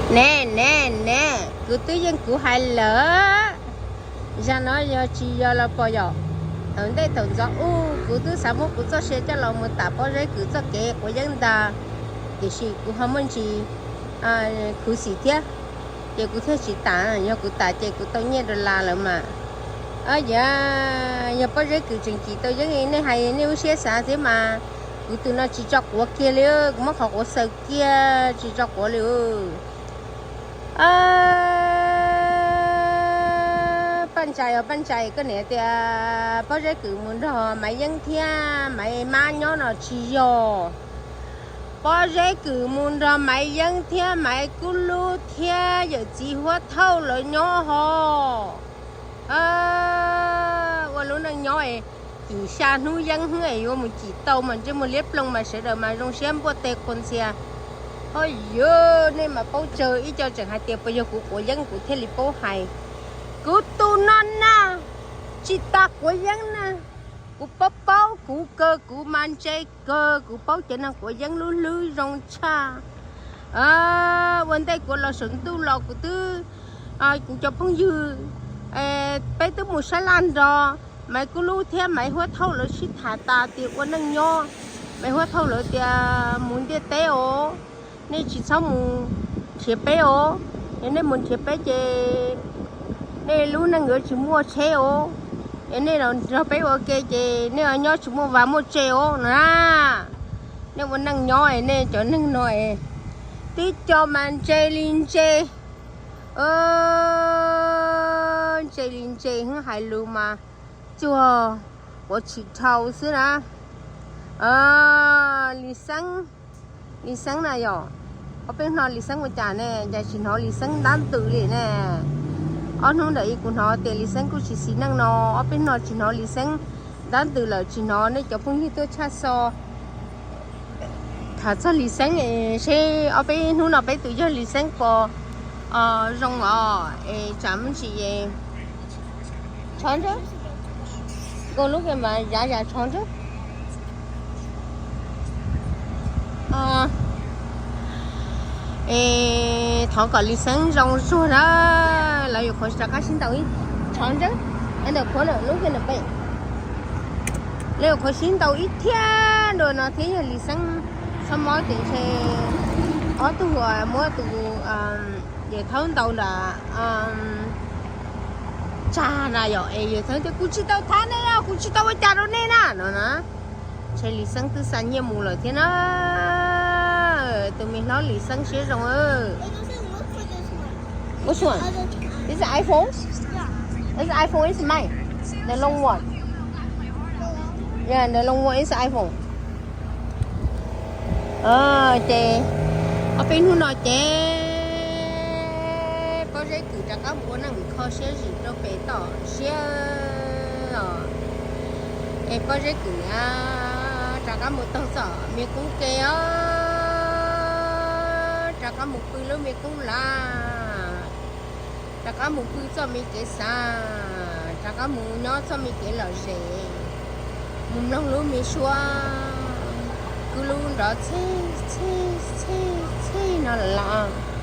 Ne, ne, ne, kuv twb yeej kuv hais lawm, zag no yog tsis yog los pom yom. Thaum ntej thaum ntxov ub kuv twb xav muab kuv txoj sia coj los mus tam Pob Zeb Kws txoj kev quav yeeb ntag, tiam sis kuv ho muaj ntsis khuv xim thiab, ces kuv thiaj tsis tam. Yog kuv tam ces kuv tau nyiaj dollar lawm mas. Yog, yog Pob Zeb Kws tseem cim tau yeeb, nej hais nej lub siab xav thiab mas. Kuv tus no tsis tso quav kiag li, kuv muab qhov quav xaws kiag tsis tso quav li. Paj Ntsais os Paj Ntsais, koj niam tias Pob Zeb Kws mus nrog Maiv Yeeb thiab Maiv Mab nyob no tsis yog. Pob Zeb Kws mus nrog Maiv Yeeb thiab Maiv Kub Lub thiab yawm txiv Huab Thauj lawv nyob hos. Ua lub neej nyob es cim xya hnub yeeb hwb es yuav mus cim tau mas ntsej muag liab ploog mas sawv daws mas zoo siab npuaj teg quas ntxhias. Ho yog nej mas paub tsawg, ib co tseem hais tias puas yog kuv quav yeeb kuv thiaj li paub hais. Kuv tus no na, tsis tas quav yeeb na, kuv paub paub kuv kawg, kuv mas ntse kawg, kuv paub cov neeg quav yeeb lub hlwb zoo tshaj. Ua ntej kuv los saum ntuj los kuv twb, kuv cov phooj ywg, peb twb mus sab laj nrog Maiv Kub Lub thiab Maiv Huab Thauj lawv sib tham tas tias ua neej nyob. Maiv Huab Thauj lawv tias mus ntiaj teb os, nej tsis txhob mus nrhiav peb os, yog nej mus nrhiav peb ces nej lub neej yuav tsis muaj tsheb os, yog nej los nrog peb ua ke ces nej nyob tsis muaj vaj muaj tse os no na. Nej ua neej nyob es nej cov neeg no es twb co mas ntse li ntse, ntse li ntse hwb, hais lus mas tsuag quav tshis dhau xwb na. Lis Xeeb, Lis Xeeb na yom, ob peb hnub no Lis Xeeb ua cas ne, cas tsis hnov Lis Xeeb ntab ntws li ne? Ob hnub ntawd kuv hnov tias Lis Xeeb kuj tsis xis neej no, ob peb hnub no tsis hnov Lis Xeeb ntab ntws lawm, tsis hnov nej cov phooj ywg tuaj tshaj xo tham txog Lis Xeeb es seb ob peb hnub no peb tus yawg Lis Xeeb puas zoo os es tsam me ntsis es tshov ntsawb. Koj lub ke mas yav yam tshov ntsawb. Es thov kom Lis Xeeb zoo zuag na, lawv yuav qhuav rov qab sib ntaus ib tshov ntsawb ntawm qhuav lub ke ntawm pem. Lawv yuav qhuav sib ntaus ib thiab dua no thiab yog Lis Xeeb txhob mob ces ntshe ob tug muab tus yawg thaub ntaus nram tsag na yom, es yawg thaub tias kuv tsis tau thab nej, kuv tsis tau ua cas rau nej na no na. Ntshe Lis Xeeb twb xa nyiaj mus lawm thiab na. Tus me hlob Lis Xeeb siab zoo. Which one? This is iPhone? This iPhone is mine. The long one. Yeah, the long one is iPhone. Ces ob peb hnub no ces Pob Zeb Kws rov qab mus ua neej kho siab zim rau pem toj siab os. Es Pob Zeb Kws rov qab mus taug txoj me qub ke os, rov qab mus pw lub me qub lav, rov qab mus pw txoj me kev xav, rov qab mus nyob txoj me kev lom zem, mus mloog lub me suab kwv lub nrov txhij txhij txhij txhij no lawm los.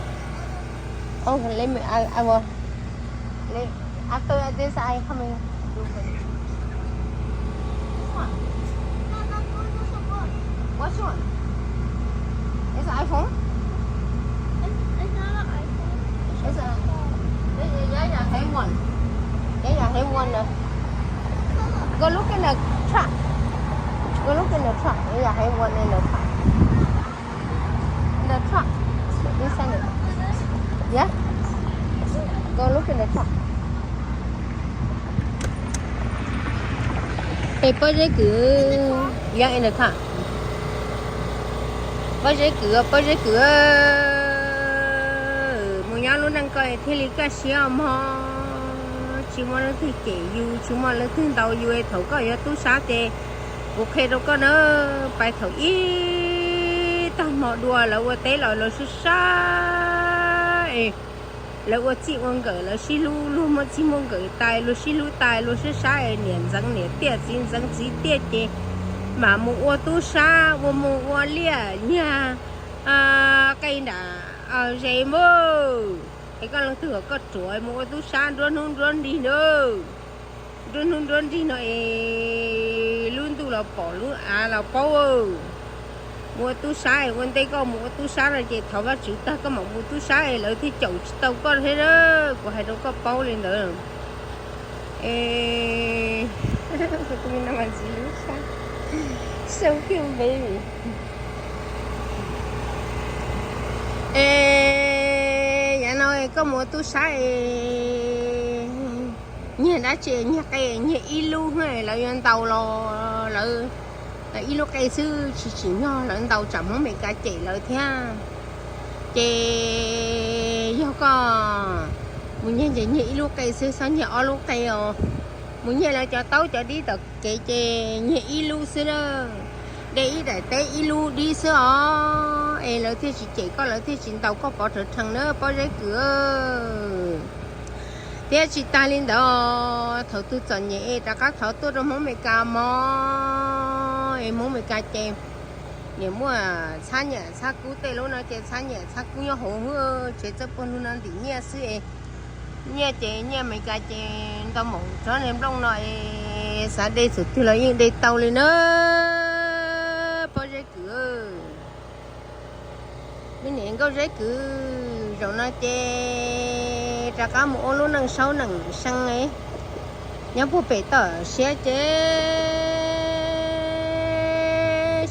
Oh, let me, I, I will, let, after this, I coming. What's one? It's an iPhone? It's, it's not an iPhone. It's a, yeah, yeah, yeah, have one. Yeah, yeah, have one. Uh, go look in the truck. Go look in the truck. Yeah, yeah, have one in the truck. In the truck. Inside it. Yeah? Go look in the truck. Ej, Pob Zeb Kwm, yeah, in the car. Pob Zeb Kwm, Pob Zeb Kwm, mus nyob lub neej koj thiaj li kaj siab mog. Tsis muaj leej twg cem yus, tsis muaj leej twg ntaus yus. Thaum koj yuav tub sab ces kuv qhia rau koj na, pais thaum ib tag hmo dua lawv ua teb los lawv sib sab es lawv ua txij ua nkawm, lawv sib hlub, luag muaj txij muaj nkawm tas luag sib hlub tas luag sib sab es niam ntxeev niam tiaj txiv ntxeev txiv tiaj ces mam mus ua tub sab, ua mus ua liaj nyiag qe nram Ze mog, es koj leej twg kom koj ruam mus ua tub sab nruab hnub nruab nrig na? Nruab hnub nruab nrig no es lub ntuj los pom lub av los paub. Mus ua tub sab es ua ntej koj mus ua tub sab no ces thov Vajtswv tag koj mam mus tub sab es lawv thiaj caum tsis tau koj thiab na. Kuv hais rau koj paub li ntawd. Es yav no koj mus ua tub sab es nyiag dab tsi, nyiag qe, nyiag ib lub, lawv yuav ntaus los lawv, ib lub qe xwb tsis tsim nyog lawv ntaus tsam Hmoob Amelikas cem lawv thiab. Ces yog koj mus nyiag ces nyiag ib lub qe xwb, txhob nyiag ob lub qe os. Mus nyiag lawv cov taub cov dib tom kev ces nyiag ib lub xwb na. De ib daim teb ib lub dib xwb os, es lawv thiaj tsis cem koj, lawv thiaj tsis ntaus koj pov rhawv rhees na Pob Zeb Kwm. Thiab tsis tas li ntawd, thaum twg txom nyem es rov qab thov tuaj rau Hmoob Amelikas mog, es Hmoob Amelikas ces niam muaj txhab nyiam txhab kub, tej lub no ces txhab nyiam txhab kub nyob hauv hwb, tsev txawj puag lug no ntim nyiaj xwb es. Nyiaj ces nyiaj Amelikas ces ntau npaum tsob niag nplooj no es xav de txhua twg los yeej de tau li na Pob Zeb Kwm. Me niam Nkauj Zeb Kwm, zaum no ces rov qab mus ua lub neej saub neej seev nyob puag pem toj siab ces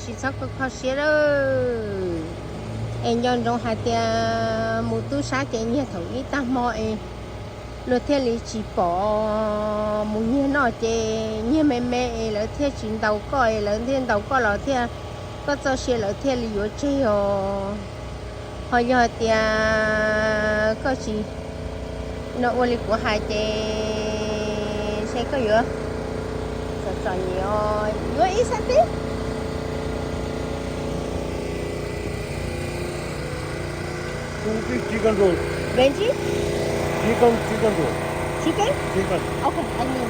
tsis txhob kho kho siab lawm. Es nco ntsoov hais tias mus tub sab ces nyiag thaum ib tag hmo es luag thiaj li tsis pom, mus nyiag noj ces nyiag me me es lawv thiaj tsis ntaus koj, es lawv thiaj ntaus koj los thiaj koj txoj sia lawv thiaj li yuav tseg os. Ho yog tias koj tsis no ua li kuv hais ces ntshe koj yuav txom txom nyem os. Yuav ib sab tib Chicken roll. Veggie? Chicken, chicken roll. Chicken? Chicken. Okay, I mean,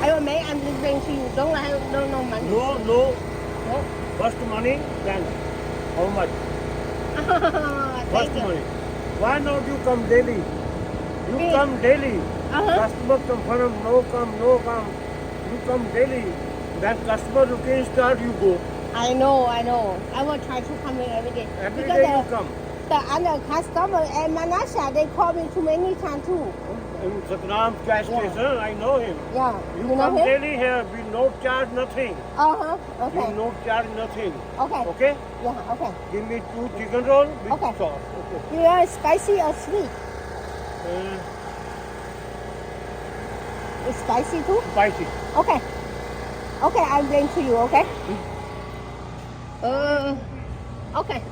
I will make and bring to you. Don't have, no, no money. No, no. No? First money, then how much? First money. Why not you come daily? You come daily. Uh-huh. Customer confirm, no come, no come. You come daily. Then customer looking start, you go. I know, I know. I will try to come in every day. Every day you come. Because the, the other customer at Manasseh, they call me too many times too. In Satnam gas station, I know him. Yeah, you know him? You come daily here, we no charge nothing. Uh-huh, okay. We no charge nothing. Okay. Okay? Yeah, okay. Give me two chicken roll with sauce. Okay. You want spicy or sweet? Uh, It's spicy too? Spicy. Okay. Okay, I'll bring to you, okay? Uh, okay.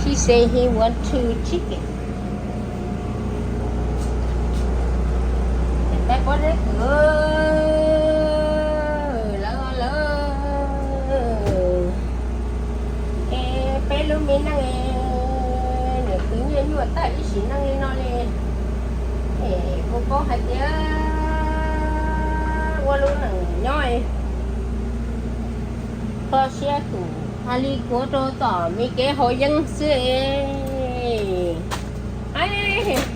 He say he want two chicken. Peb Pob Zeb Kwm, lawv lawv es peb lub me neej nws khwv nyiaj nyuaj tag ib sim neej li no li. Es kuv paub hais tias ua lub neej nyob kho siab tus hais li kuv rau tom me kev haus yeeb xwb es.